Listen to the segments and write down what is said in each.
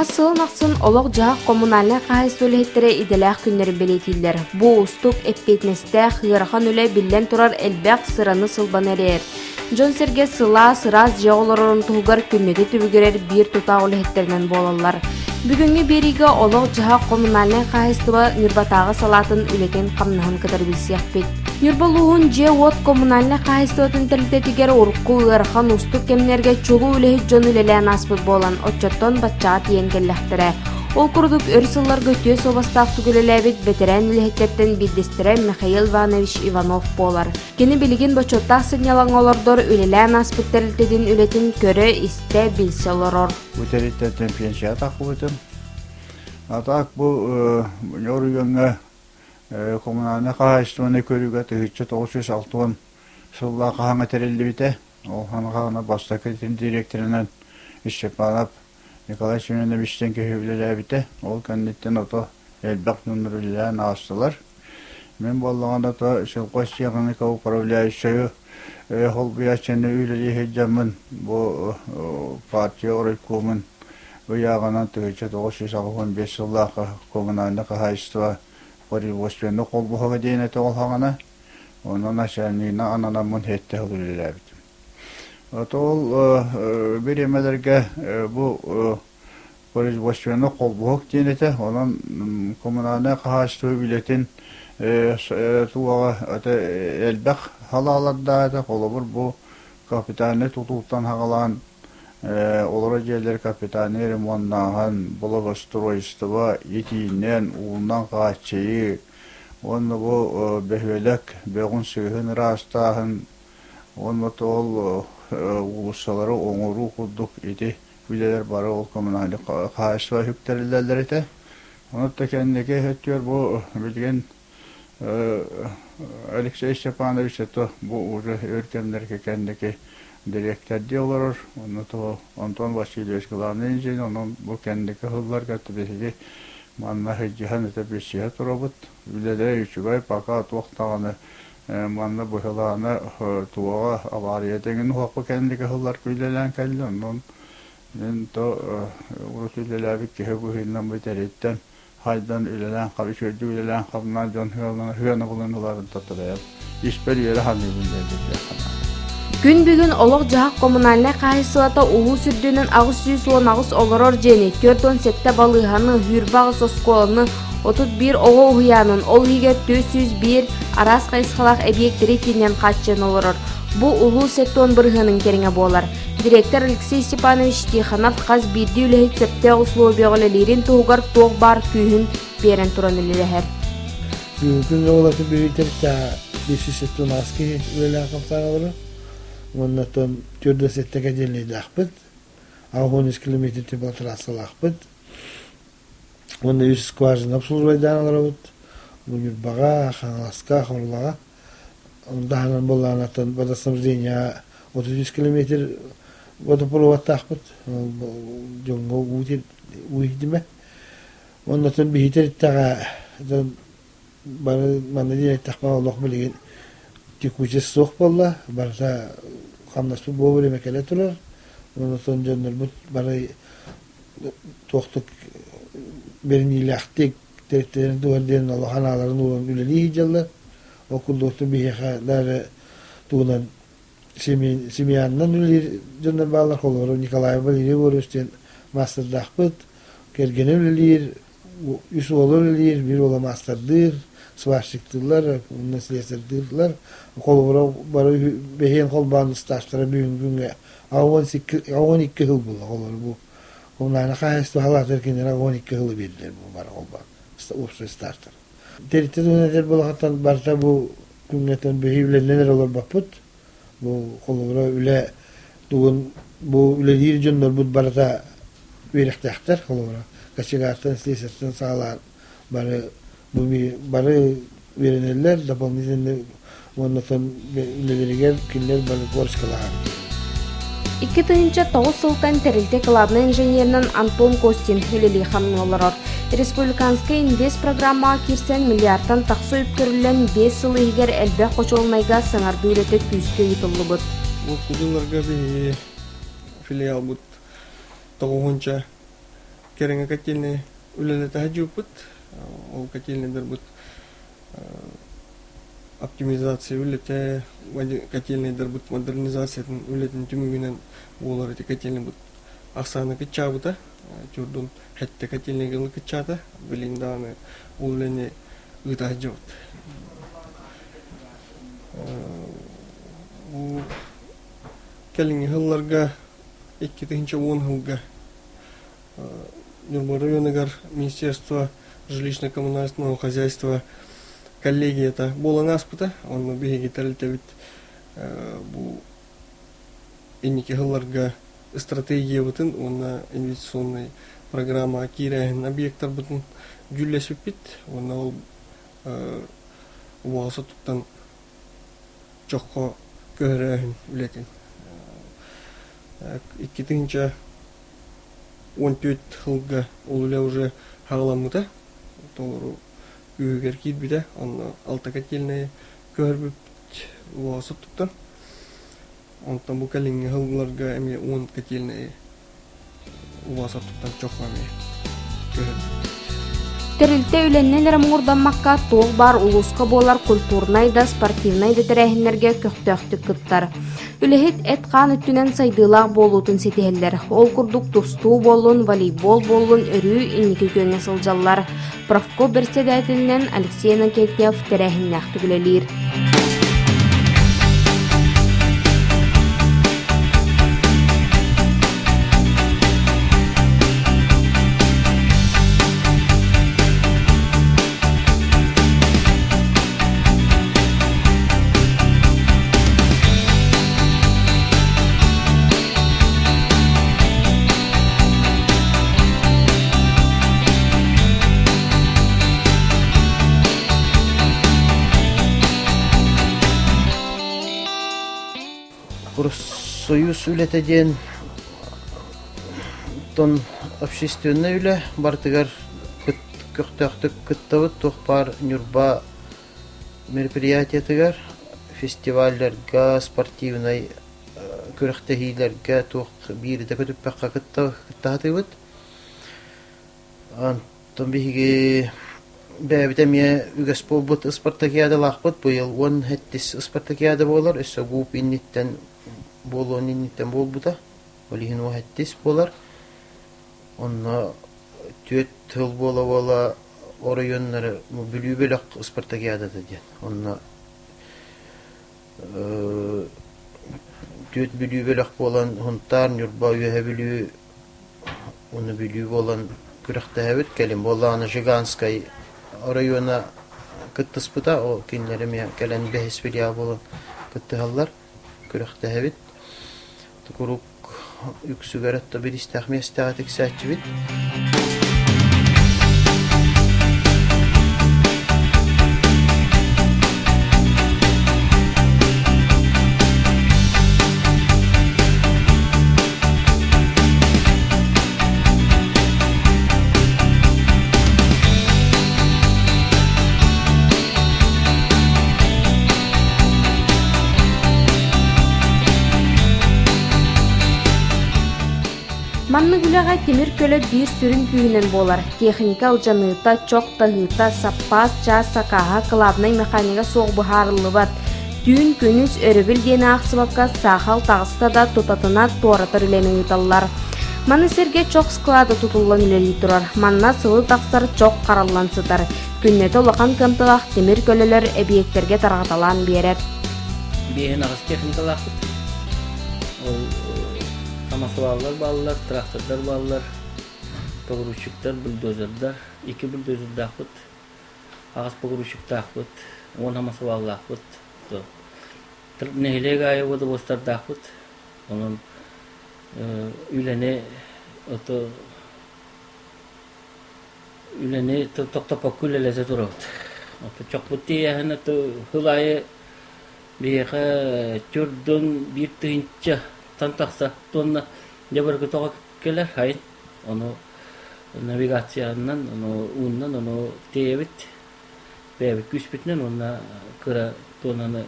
Хас сылын ахсын олох-дьаһах коммунальнай хаһаайыстыба үлэһиттэрэ идэлээх күннэрин бэлиэтииллэр. Бу уустук, эппиэтинэстээх, ыарахан үлэ биллэн турар элбэх сыраны-сылбаны эрэйэр. Дьон-сэргэ сылаас, ыраас дьиэ олорорун туһугар күннэтэ түбүгүрэр биир тутаах үлэһиттэринэн буолаллар. Бүгүҥҥү биэриигэ олох-дьаһах коммунальнай хаһаайыстыба Ньурбатааҕы салаатын үлэтин-хамнаһын кытары билсиэхпит. Ньурба улууһун дьиэ-уот коммунальнай хаһаайыстыбатын тэрилтэтигэр урукку ыарахан уустук кэмнэргэ чулуу үлэһит дьон үлэлээн ааспыт буолан, оччоттон баччаҕа тиийэн кэллэхтэрэ. Ол курдук өр сылларга үтүө суобастаахтык үлэлээбит бэтэрээн үлэһиттэртэн биирдэстэрэ Михаил Иванович Иванов буолар. Кини билигин бочуоттаах сынньалаҥҥа олордор үлэлээн ааспыт тэрилтэтин үлэтин көрө-истэ, билсэ олорор. Бу тэрилтэттэн пенсияҕа тахсыбытым. А так бу оройуоҥҥа коммунальнай хаһаайыстыбаны көрүүгэ 1960 сыллаах хаһааҥҥа тэриллибитэ. Ол хаһаана бастакы дириэктэринэн Степанов Николай Семеновичтан киһи үлэлээбитэ. Ол кэнниттэн ото элбэх дьоннор үлэлээн аастылар. Мин буоллаҕына то сельхозтехника управляющайы холбуйааччыны үлэлии сылдьаммын бу партия оройкуомун ыйааҕынан 1985 сыллаахха коммунальнай хаһаайыстыба производственнай холбоһуга диэн этэ ол саҕана. Онно начальнигынан ананаммын сэттэ сыл үлэлээбитим. Ол бириэмэлэргэ бу производственнай холбоһук диэн этэ. Онон коммунальнай хаһаайыстыба үлэтин туоҕа элбэх салаалардаах этэ. Холобур, бу капитальнай тутууттан саҕалаан олорор дьиэлэр капитальнай ремоннааһын, благоустройство, итиинэн, уунан хааччыйыы уонна бу бөһүөлэк бөҕүн-сыыһын ыраастааһын уонна ол уулуссалары оҥоруу курдук ити үлэлэр бары ол коммунальнай хаһаайыстыба үктэриллэллэр этэ. Онон да кэнники өттүгэр бу билигин Алексей Степанович это бу уже өр кэмнэргэ кэнники дириэктэрдии олорор. Онно то Антон Васильевич главный инженер, онон бу кэнники сылларга биһиги манна сылдьыһан это билсиһэ турабыт. Үлэлэрэ үчүгэй, пока туох даҕаны манна быһылаана туоҕа авария тэҥин уһаппа кэнники сылларга үлэлээн кэллэ. Онон мин то урут үлэлээбит киһи быһыытынан бүтэриттэн хайдан үлэлээн үчүгэйдик үлэлээн хамнаан дьон сыанабылын ыларын татарайан испэр үөрэ саныыбын диэн Күн бүгүн олох-дьаһах коммунальнай хаһаайыстыбата улуус үрдүнэн 818 олорор дьиэни, 47 балыыһаны, 28 оскуоланы, 31 оҕо уһуйаанын, ол иһигэр 401 араас хайысхалаах эбийиэктэри итиинэн хааччыйан олорор. Бу улуус 70 бырыһыанын кэриҥэ буолар. Директор Алексей Степанович Тихонов хас биирдии үлэһит сөптөөх условияҕа үлэлиирин туһугар туох баар күүһүн биэрэн туран үлэлэһэр. Бүгүҥкү оҕолору биһиги 517 киһи үлэлээн хамсаан олорор. Уонна оттон 47 отделениелаахпыт. 83 километр теплотрассалаахпыт. Уонна үс скважина обслуживайдаан олоробут. Бу Ньурбаҕа, Хаҥаласка, Хорулаҕа. Таһынан буоллаҕына водоснабжение 33 километр водопроводтаахпыт. Дьоҥҥо уу иһдимэ. Оннотон биһитэр иттэҕэ дьон бары манна диэн эттэхпинэ олох билигин текучесть суох буолла. Барыта хамнаспыт вовремя кэлэ турар. Оннотон дьоннорбут бары туохтук бэриниилээхтик тэрилтэлэрин туһар диэн улахан ааларын ууран үлэлии сылдьаллар. Ол курдук биһиэхэ даже тугунан семьянан үлэлиир дьоннор бааллар. Холобура Николай Валерий Егорович диэн маастардаахпыт. Кэргэнэ үлэлиир, үс уола үлэлиир, биир уола маастардыыр, сварщиктыыллар, уонна слесарьдыыллар. Холобура бары бэһиэн холбоон ыстаастара бүгүҥҥү күҥҥэ 12 сыл буолла холобура бу коммунальнай хаһаайыстыба халаатыгар кинилэр 12 сылы биэрдилэр бу бары холбоон общий стартер. Тэрилтэ туһунан этэр буолахтан барыта бу күҥҥэтэн биһи үлэннэн эрэ олорбоппут. Бу холобура үлэ тугун бу үлэлиир дьоннорбут барыта үөрэхтээхтэр холобура кочегартан, слесарьтан саҕалаан бары бу бары үөрэнэллэр дополнительный уонна үлэлэригэр кинилэр бары корочкалаһар. 2009 сылтан тэрилтэ кылаабынай инженеринэн Антон Костин үлэлии хамныы олорор. Республиканскай инвест программаҕа киирсэн миллиардтан тахса үп көрүллэн 5 сыл иһигэр элбэх хочуолунайга саҥардыы үлэтэ күүскэ ыытыллыбыт. Урукку дьылларга биһиги филиалбыт тоҕуһунча. кэриҥэ котельнай үлэлэтэ сылдьыбыппыт. Ол котельнайдарбыт оптимизация үлэтэ, котельнайдарбыт модернизациятын үлэтин түмүгүнэн буолар ити котельнайбыт ахсаана кыччаабыта. Чурдун сэттэ котельнайга кыччаата. Билигин даҕаны ол үлэни ыыта сылдьабыт. Бу кэлиҥҥи сылларга 2010 сылга Ньурба районугар Министерство жилищно-коммунального хозяйства коллегията буолан ааспыта. Онно биһиги тэрилтэбит бу инники сылларга стратегиябытын уонна инвестиционнай программаҕа киирээһин объектарбытын дьүүллэспиппит уонна ол убаҕас оттуктан чоххо көһөрөөһүн үлэтин 2014 сылга ол үлэ уже саҕаламмыта, толору күүһүгэр киирбитэ. Онно алта котельнайы көһөрбүппүт убаҕас оттуктан. Онтон бу кэлиҥҥи сылларга эмиэ 10 котельнайы убаҕас оттуктан чоххо эмиэ көһөрбүппүт. Тэрилтэ үлэннэн эрэ муҥурдаммакка, туох баар улууска буолар культурнай да, спортивнай да тэрээһиннэргэ көхтөөхтүк кыттар. Үлэһит эт-хаан өттүнэн сайдыылаах буолуутун ситиһэллэр. Ол курдук тустуу буоллун, волейбол буоллун өрүү инники күөҥҥэ сылдьаллар. Профком председателинэн Алексей Иннокентьев тэрээһиннээхтик үлэлиир. Профсоюз үлэтэ диэн оттон общественнай үлэ барытыгар көхтөөхтүк кыттабыт туох баар Ньурба мероприятиетыгар, фестивалларга, спортивнай күрэхтэһиилэргэ туох биири да көтүппэххэ кыттаһатыбыт. Онтон биһиги бэйэбит эмиэ үгэс буолбут ыспартакыадалаахпыт. Быйыл 17-ис ыспартакыада буолар. Өссө ГУП инниттэн буолуон инниттэн буолбута. Ол иһин 17-ис буолар. Онно түөрт тыл буола-буола оройуоннары Бүлүү бөлөх ыспартакыадата диэн. Онно түөрт Бүлүү бөлөх буолан Һунтаар, Ньурба, Үөһэ Бүлүү уонна Бүлүү буолан күрэхтэһэбит. Кэлин буоллаҕына Жиганскай оройуона кыттыспыта. Ол кинилэр эмиэ кэлэн бэһис филиал буолан кыттыһаллар. Күрэхтэһэбит. Куруук үксүгэр өттө бириистээх миэстэҕэ тиксээччибит. Маннык үлэҕэ тимир көлө биир сүрүн күүһүнэн буолар. Техника алдьаныыта, чох таһыыта, саппаас чаас сакааһа кылаабынай механига суох быһаарыллыбат. Түүн, күнүс, өрөбүл диэн аахсыбакка саахал таҕыста да тутатына туоратар үлэни ыыталлар. Маны сэргэ чох склада тутуллан үлэлии турар. Манна сылы тахсар чох хараллан сытар. Күннэтэ улахан кыамталаах тимир көлөлөр эбийиэктэргэ тарҕаталаан биэрэр. Биэһин аҕыс техникалаахпыт. Ол самосваллар бааллар, трактордар бааллар, погрузчиктар, бульдозердар. Икки бульдозердаахпыт, аҕыс погрузчиктаахпыт, 10 самосваллаахпыт. Нэһилиэк аайы водовозтардаахпыт. Онон үлэни ото үлэни тохтоппокко үлэлэтэ турабыт. Чохпут тиийээһин сыл аайы биһиэхэ төрдөн 1000-тан тахса тонна дьабаргы тоҕо кэлэр сайын. Ону навигациянан, ону ууннан, ону тиэйэбит. Бэйэбит күүспүтүнэн уонна кыра тоннаны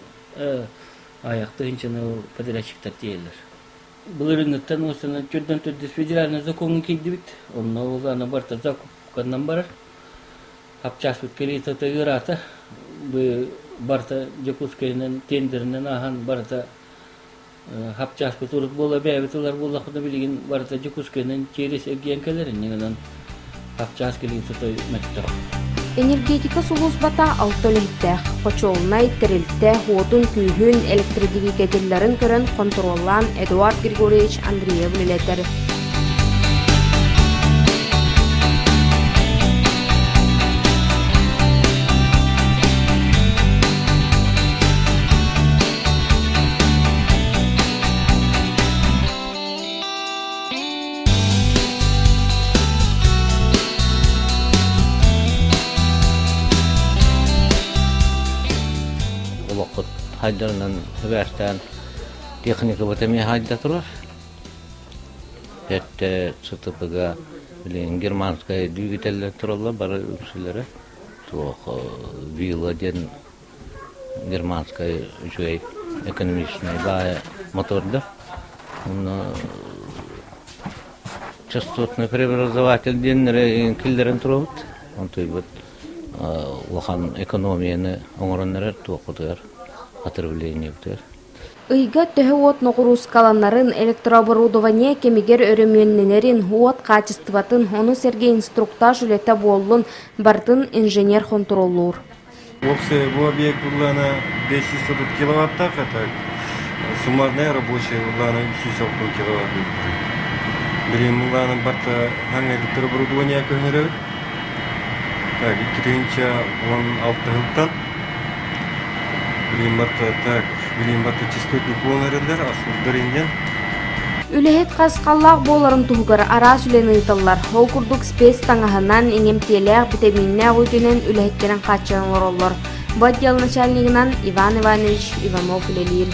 аайах тыһыынчаны подрядчиктар тиэйэллэр. Былырыыҥҥыттан уонна төрдөн төрдүс федеральнай закоҥҥа киирдибит. Онно ол аны барыта закупканан барар. Хапчааспыт кэлиитэ ыараата. Бу барыта Дьокуускайынан тендеринэн ааһан барыта хапчааспыт урут буола бэйэбит ылар буоллахпытына билигин барыта Дьокуускайынан через эргийэн кэлэр инньэ гынан хапчаас кэлиитэ мөттөх. Энергетика сулууспата алта үлэһиттээх. Хочуолунай, тэрилтэ уотун-күүһүн, электродвигателларын көрөн хонтуруоллаан Эдуард Григорьевич Андреев үлэлэтэр. Олоххут хайдарынан сибээстээн техникабыт эмиэ хайда турар. Эртэ СТП-га билигин германскай двигателлэр тураллар бары үксүлэрэ. Туох вилла диэн германскай үчүгэй экономичнай баай мотордар. Онно частотный преобразователь диэннэри киллэрэн турабыт. Онтуйбут улахан экономияны оҥорон эрэр туохпутугар, отравлениебытыгар. Ыйга төһө уот ноҕуруускаланарын, электрооборудование кэмигэр өрөмүөннэнэрин, уот хаачыстыбатын, ону сэргэ инструктаж үлэтэ буоллун, барытын инженер хонтуруоллуур. Общая бу объект буллана 530 киловаттаах, это суммарная рабочая буллана 360 киловатт. Билин буллана барта хаҥ электрооборудование көһөрөбүт. Так, 2016 жылтан билин барта так, билин барта частотник буолан эрэллэр, асылдар иннен. Үлэһит харысхаллаах буоларын туһугар араас үлэни ыыталлар. Ол курдук спец таҥаһынан, иҥэмтиэлээх, битэмииннээх үүтүнэн үлэһиттэрин хааччыйан олороллор. Бу отдел начальнигынан Иван Иванович Иванов үлэлиир.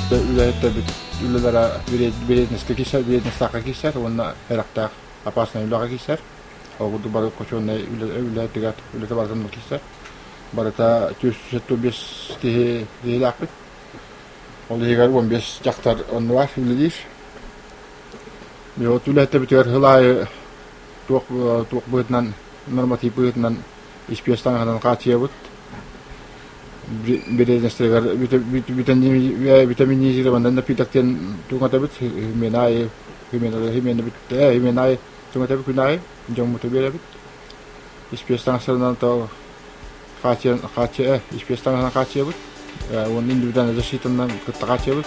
Үлэһиттэрбит үлэлэрэ бириэтинэскэ киирсэр, бириэтинэстээххэ киирсэр уонна эрэхтээх опасный үлэҕэ киирсэр. Ол курдук бары хочуоннай үлэтигэр үлэтэ барытын киирсэр. Барыта 475 киһи киһилээхпит. Ол иһигэр 15 дьахтар оннугар үлэлиир. Вот үлэһиттэбитигэр сыл аайы туох туох быһыытынан норматив быһыытынан испиэс таҥаһынан хааччыйабыт. Бириэнэстэригэр витаминизированный напиток диэн туҥатабыт. Химена аайы химена бүттэ химена аайы туҥатабыт күн аайы дьоммуту биэрэбит. Испиэс таҥастарынан то хааччыйан хааччыйа испиэс таҥаһынан хааччыйабыт уонна индивидуальнай защитанан кытта хааччыйабыт.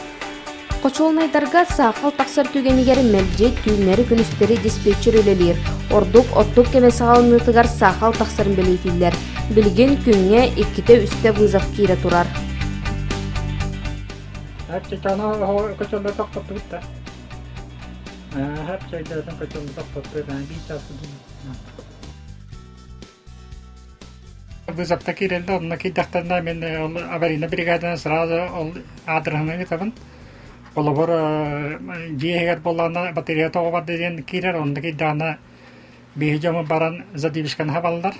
Хочуолунайдарга саахал тахсар түгэнигэр мэлдьи түүннэри-күнүстэри диспетчер үлэлиир. Ордук оттук кэмэ саҕаланыытыгар саахал тахсарын бэлиэтииллэр. Билигин күҥҥэ иккитэ-үстэ вызов киирэ турар. Вызовта киирэллэр, онно киирдэхтэринэ мин ол аварийнай бригаданан сразу ол аадырыһынан ыытабын. Холобур, дьиэ иһигэр буоллаҕына батарея тоҕо барда диэн киирэр, онно киирдэҕинэ биһи дьоммут баран задвижканы хабаллар.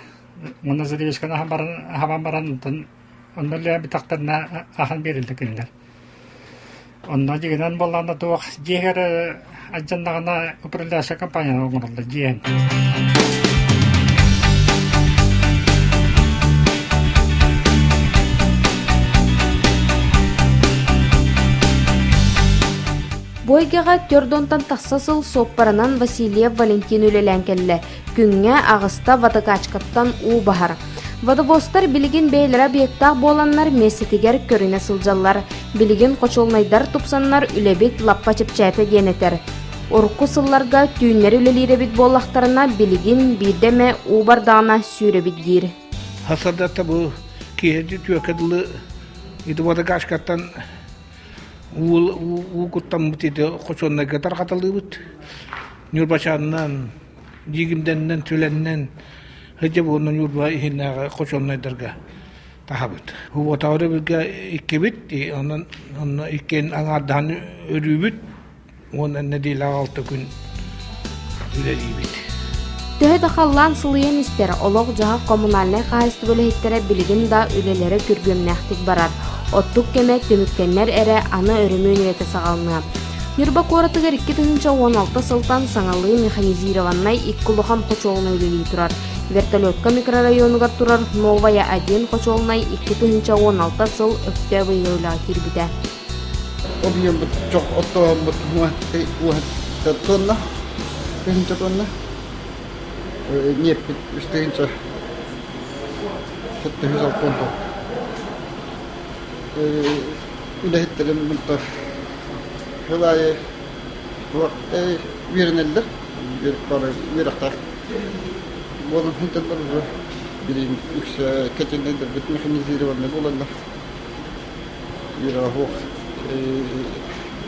Уонна задвижканы хабан баран онтон онно үлэлээн бүттэхтэринэ ахан биэрэллэр кинилэр. Онно дьиҥинэн буоллаҕына туох дьиэ иһигэр алдьаннаҕына управляющай компанияны оҥороллор дьиэһин. Бу эйгэҕэ төрдонтон тахса сыл суоппарынан Васильев Валентин үлэлээн кэллэ. Күҥҥэ аҕыста водокачкаттан уу баһар. Водовозтар билигин бэйэлэрэ объектаах буоланнар миэстэтигэр көрүнэ сылдьаллар. Билигин хочуолунайдар тупсаннар үлэбит лаппа чэпчээтэ диэн этэр. Урукку сылларга түүннэри үлэлиир эбит буоллахтарына, билигин биирдэ эмэ уу бардаҕына сүүрэбит диир. Хасардата бу киэһэрди түөкэ дылы. Ити водогашкаттан уу куттаммыт ити хочуоннарга тарҕаталыыбыт. Ньурбачаанынан, Дьиигимдэннэн, Түлэннэн, сылдьа уонна Ньурба иһинээҕи хочуоннайдарга таһабыт. Уотаҕа өрөбүлгэ иккибит, онон онно иккиэн аҥаардаһан өрүүбүт уонна нэдиэлэҕэ алта күн үлэлиибит. Төһө да халлаан сылыйан истэр, олох-дьаһах коммунальнай хаһаайыстыба үлэһиттэрэ билигин да үлэлэрэ күргүөмнээхтик барар. Оттук кэмэ түмүктэннэр эрэ аны өрөмүөн үлэтэ саҕаланыа. Ньурба куоратыгар 2016 сылтан саҥалыы механизированнай икки улахан хочуолунай үлэлии турар. Вертолетка микрорайонугар турар Новая 1 хочуолунай 2016 сыл Өктөөп ыйыгар үлэҕэ киирбитэ. Объеммут чох оттооммут тонна, тыһыынча тонна. Ньиэппит үс тыһыынча 760 тонна. Үлэһиттэрим мунта сыл аайы үөрэнэллэр, үөрэхтээх буолан сылдьаллар уже билигин үксэ кэтиннэрбит механизированный буоланнар үөрэҕэ суох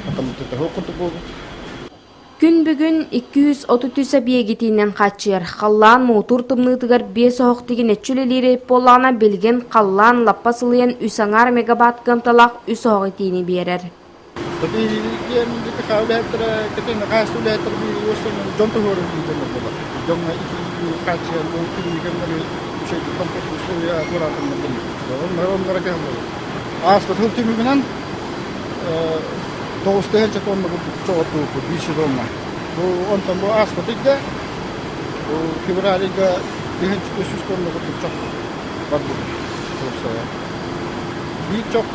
атаммытыта суох курдук буолбут. Күн бүгүн 233 эбийиэгитинэн хааччыйар. Халлаан муҥутуур тымныытыгар биэс оһох тигинэччи үлэлиир буоллаҕына, билигин халлаан лаппа сылыйан үс аҥаар мегабатт кыамталаах үс оһох итиини биэрэр. Дьон туһуорун буолар. Дьоҥҥо итии хааччыйар Ааспыт сыл түмүгүнэн 9 тонна курдук чоҕурдубуппут биир сезоҥҥа. Бу онтон бу ааспыт ыйга бу февраль ыйга 1300 тонна курдук чох барбыт. Биир чох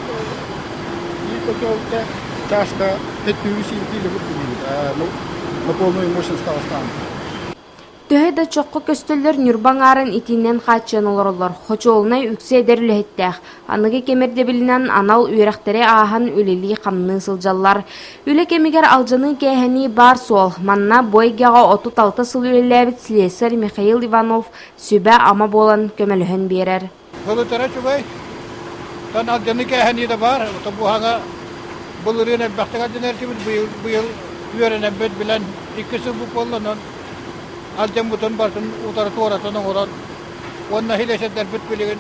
биир котелка чааска 700 кило курдук на полную мощность таҕыстаан. Төһө да чоххо көстөллөр Ньурба аҥаарын итиинэн хааччыйан олороллор. Хочуолунай үксэ эдэр үлэһиттээх. Аныгы кэм ирдэбилинэн анал үөрэхтэри ааһан үлэлии-хамныы сылдьаллар. Үлэ кэмигэр алдьаныы-кээһэнии баар суол. Манна бу эйгэҕэ 36 сыл үлэлээбит слесарь Михаил Иванов сүбэ-ама буолан көмөлөһөн биэрэр. Былытара үчүгэй. Тон алдьаныы кээһэнии да баар. Буһаҥа былырыын элбэхтик алдьанар этибит. Быйыл, быйыл үөрэнэммит билэн икки сыл буолла. Онон алдьаммытын барытын утары туоратан оҥорон уонна хилэсэрдэрбит билигин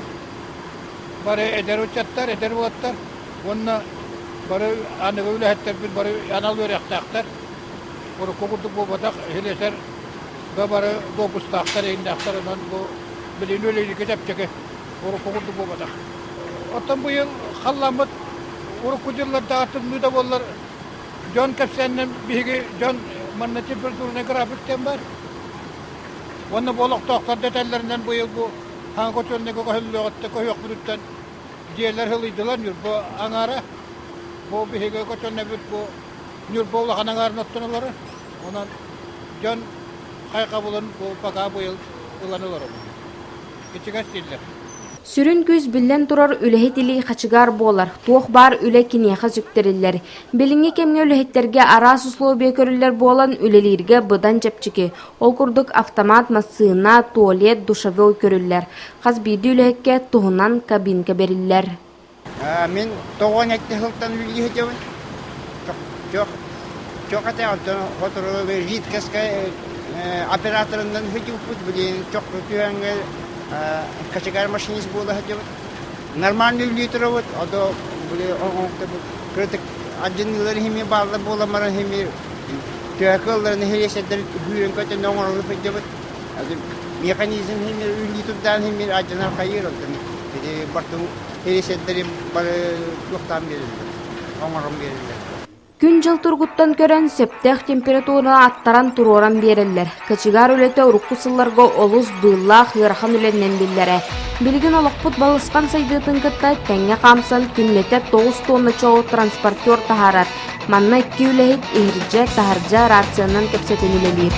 бары эдэр ыччаттар, эдэр уолаттар уонна бары аныгы үлэһиттэрбит бары анал үөрэхтээхтэр. Урукку курдук буолбатах хилэсэр бары допустаахтар, иҥнээхтэр. Онон бу билигин үлэлииргэ чэпчэки, урукку курдук буолбатах. Оттон быйыл халламмыт урукку дьыллардааҕы тымныы да буоллар, дьон кэпсээнинэн биһиги дьон манна температурнай график диэн бар. Уонна бу олохтоохтор да этэллэринэн быйыл бу хаҥа котельныйга көһөллүөҕүттэн көһүөхпүтүттэн дьиэлэр сылыйдылар Ньурба аҥаара. Бу биһиги котельнайбыт бу Ньурба улахан аҥаарын оттон олорор. Онон дьон хайҕабылын бу пока быйыл ылан олоробут. Ичигэс дииллэр. Сүрүн күүс биллэн турар үлэһит илии хачыгаар буолар, туох баар үлэ киниэхэ сүктэриллэр. Билиҥҥи кэмҥэ үлэһиттэргэ араас условия көрүллэр буолан үлэлииргэ быдан чэпчэки. Ол курдук автомат, массыына, туалет, душевой көрүллэр. Хас биирдии үлэһиккэ туһунан кабинка бэриллэр. Мин тоҕон эттэ сылтан үлэлии сылдьабын. Чох чох этэ онтон сотору жидкостка операторынан сылдьыбыппыт билигин чох түһэҥҥэ кочегар машинист буола сылдьабыт. Нормальный үлэлии турабыт, ото били кырытык алдьаныылар иһими бааллар буолан баран иһими төһө кыалларын нэһилиэсэрдэр сүүрэн көтөн оҥоролу сылдьабыт. Механизм иһими үлэлии турдаан иһими алдьанар хайыыр онтон ити бартын Тиэсэрдэрим бары туохтаан биэрэллэр, оҥорон биэрэллэр. Күн-дьыл тургуттан көрөн, сөптөөх температураны аттаран туруоран биэрэллэр. Кочегар үлэтэ урукку сылларга олус быыллаах, ыарахан үлэннэн биллэрэ. Билигин олохпут балысхан сайдыытын кытта тэҥҥэ хаамсан күннэтэ 9 тонна чоҕу транспортер таһаарар. Манна икки үлэһит иһирдьэ, таһырдьа рациянан кэпсэтэн үлэлиир.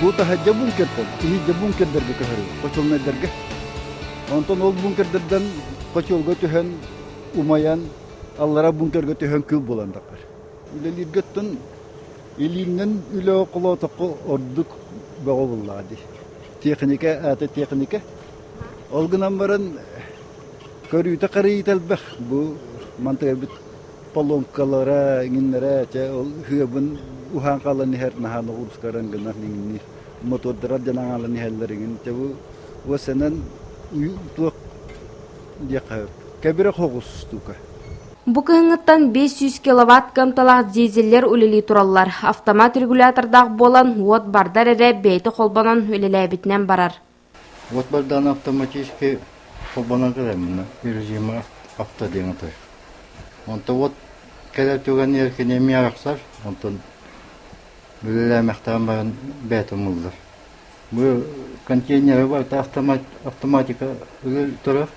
Бу таһырдьа бункертан, иһирдьэ бункердарга көһөрү, хочуолунайдарга. Онтон ол бункердардан хочуолга түһэн, умайан, аллара бункерга түһэн күл буолан таххар. Үлэлииргэ оттон илииннэн үлэ холоотоххо ордук бөҕө буллаҕа дии. Техника аата техника. Ол гынан баран көрүүтэ-харыйыыта элбэх. Бу мантыгайбыт поломкалара, иҥиннэрэ, чэ ол ыһыабын уһаан хаалан иһэр наһаа ноҕуруускаран гынан иҥинниир. Мотордара дьон аҥаалан иһэллэр иҥин. Чэ бу уосанан туох диэххэ кэбирэх оҕус штука. Бу кыһыҥҥыттан 500 киловатт кыамталаах дизеллэр үлэлии тураллар. Автомат регулятордаах буолан, уот бардар эрэ бэйэтэ холбонон үлэлээбитинэн барар. Уот бардаан автоматически холбонон кэлэр мына режима авто диэн атар. Онто уот кэлэр түгэнигэр кини эмиэ арахсар, онтон үлэлээмэхтээн баран бэйэтэ умуллар. Бу контейнеры барыта автоматика турар.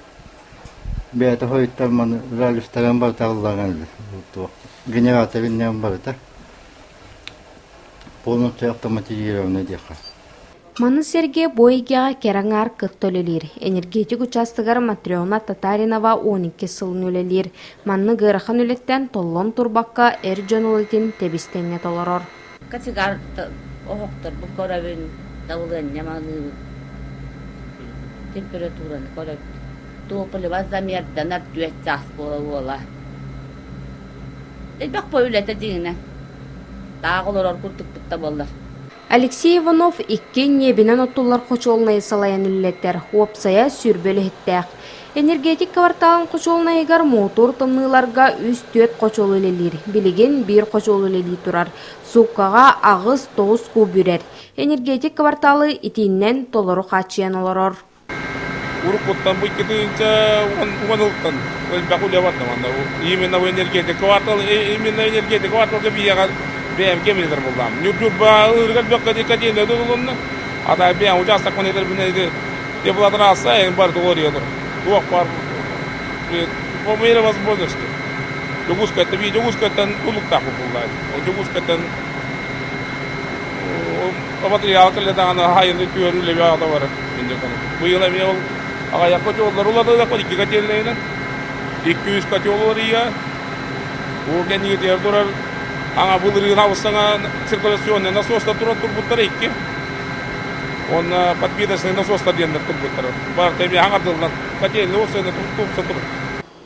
Бэйэтэ хойуттар маны раллистаран барыта ыллаан Генератор иннин барыта полностью автоматизированный диэххэ. Маны сэргэ бу эйгэҕэ кэрэ аҥаар кытта үлэлиир. Энергетик учаастагар Матрена Татаринова 12 сылын үлэлиир. Маннык ыарахан үлэттэн толлон турбакка эр дьон үлэтин тэбис-тэҥҥэ толорор. Кочегар оһохторбун көрөбүн, дабылыанньам аныыбын, температураны көрөбүн. Топливо замерданар түөрт чаас буола-буола. Элбэх по үлэтэ дьиҥинэн. Таах олорор курдукпут да буоллар. Алексей Иванов икки ньиэбинэн оттуллар хочуолунайы салайан үлэлэтэр, уопсайа 20 үлэһиттээх. Энергетик кварталын хочуолунайыгар муҥутуур тымныыларга үс-түөрт хочуол үлэлиир. Билигин биир хочуол үлэлии турар. Сууккаҕа аҕыс-тоҕус куб үрэр. Энергетик кварталы итииннэн толору хааччыйан олорор. Уруккуттан бу 2010 ылтан элбэх үлэ барда манна. Именно в энергетика квартал, именно энергетика кварталга биһиэхэ бэйэм кэмилитэр буллаам. Ньурба ырыгар бөккө котельная тутулунна. Ата бэйэм учаастакпын этэрбинэ ити теплотрасса эн бар тугур туох бар по мере возможности. Дьокуускайтан Дьокуускайтан тулуктаах буллаан. Дьокуускайтан материал кэллэ даҕаны хайыны түөр үлэбэ аҕата барар. Быйыл эмиэ ол аҕыйах котеллар улатыахпыт икки котельнайынан. 200 котел уларыйа. Бу кэннигитигэр турар аҥа былырыын абыс саҥа циркуляционный насостар турар турбуттара икки. Уонна подпиточный насостар диэннэр турбуттара. Барыта эмиэ хаҥардыллан котельный уопсайынан тупса турар.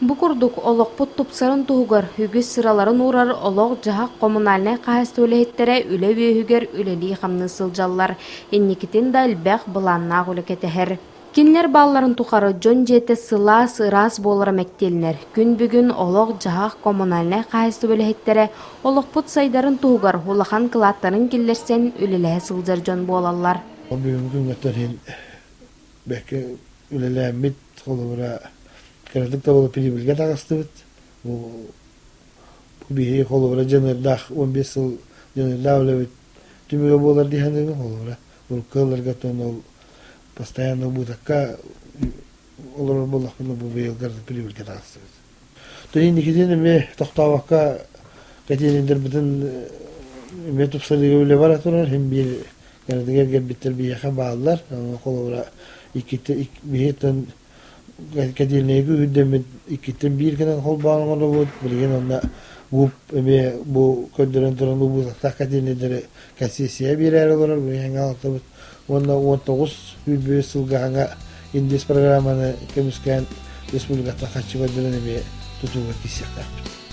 Бу курдук, олохпут тупсарын туһугар үгүс сыраларын уурар олох-дьаһах коммунальнай хаһаайыстыба үлэһиттэрэ үлэ үөһүгэр үлэлии-хамныы сылдьаллар. Инникитин да элбэх былааннаах үлэ кэтэһэр. Кинилэр баалларын тухары дьон дьиэтэ сылаас, ыраас буолара мэктиэлэнэр. Күн бүгүн олох-дьаһах коммунальнай хаһаайыстыба үлэһиттэрэ олохпут сайдарын туһугар улахан кылааттарын киллэрсэн үлэлэһэ сылдьар дьон буолаллар. Бүгүҥҥү күҥҥэ иһин бэркэ үлэлээммит, холобура, кыратык да буола прибыльгэ таҕыстыбыт. Бу биһиги холобура дьаныардаах 15 сыл дьаныардаах үлэбит түмүгэ буолар дии саныыбын холобура. Урукку ыалларга оттон ол постоянно убытокка олорор буоллахпына бу быйылгы прибыльгэ таҕыстыбыт. Инникитин эмиэ тохтообокко кэтиэннэрбитин эмиэ тупсарыыга үлэ бара турар. Син биир кэрэтигэр кэлбиттэр биһиэхэ бааллар. Холобура, иккитэ биһиэттэн кэтиэннэйгэ үрдэммит иккиттэн биир гынан холбоон оҥоробут. Билигин онно ГУП эмиэ бу көрдөрөн туран убуутахтаах кэтиэннэйдэри концессия биэрээри олорор. Билигин алтабыт уонна 19 сылга саҥа индис программаны көмүскээн республикаттан харчы көрдөрөн эмиэ тутууга киирсиэхтээхпит.